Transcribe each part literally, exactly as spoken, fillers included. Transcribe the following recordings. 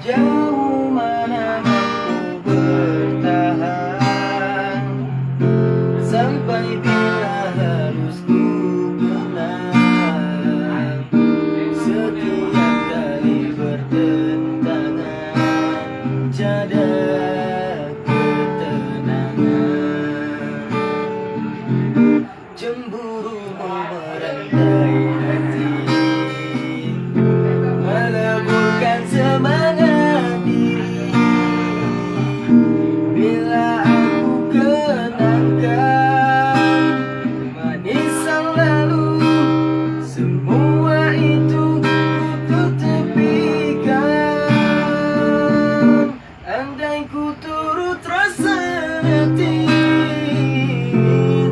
Jauh mana mampu bertahan, sampai bila harus ku kenang. Setiap kali bertentangan, jaga ketenangan. Cemburu memerantai hati, meleburkan semangat diri. Bila aku kenangkan manis yang lalu, semua itu ku tepikan. Andai ku turut rasa hati,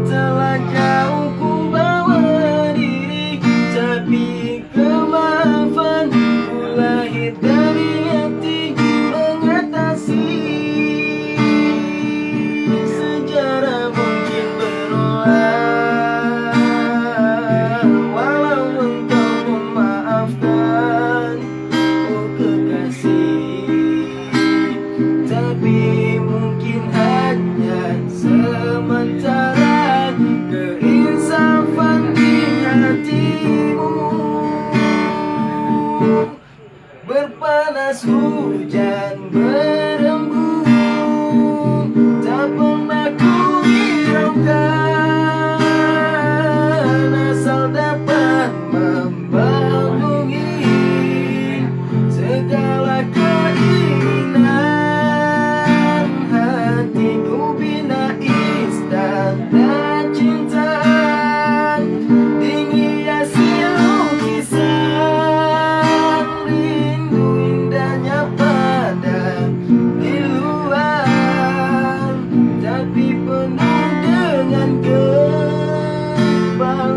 telah jauh ku bawa diri, tapi kemaafan ku lahir dari hati mengatasi. Sejarah mungkin berulang, walau engkau memaafkan, oh kekasih, tapi mungkin hanya sementara keinsafan di hatimu. Berpanas hujan berembun, tak pernah ku hiraukan, asal dapat membangungi segala keinginan hatiku bina istana cinta. Tinggi hasil lukisan, rindu indahnya pada di luar, tapi penuh dengan kepalsuan.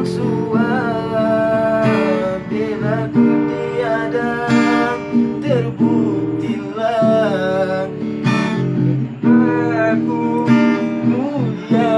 Bila ku tiada, terbuktilah aku mulia.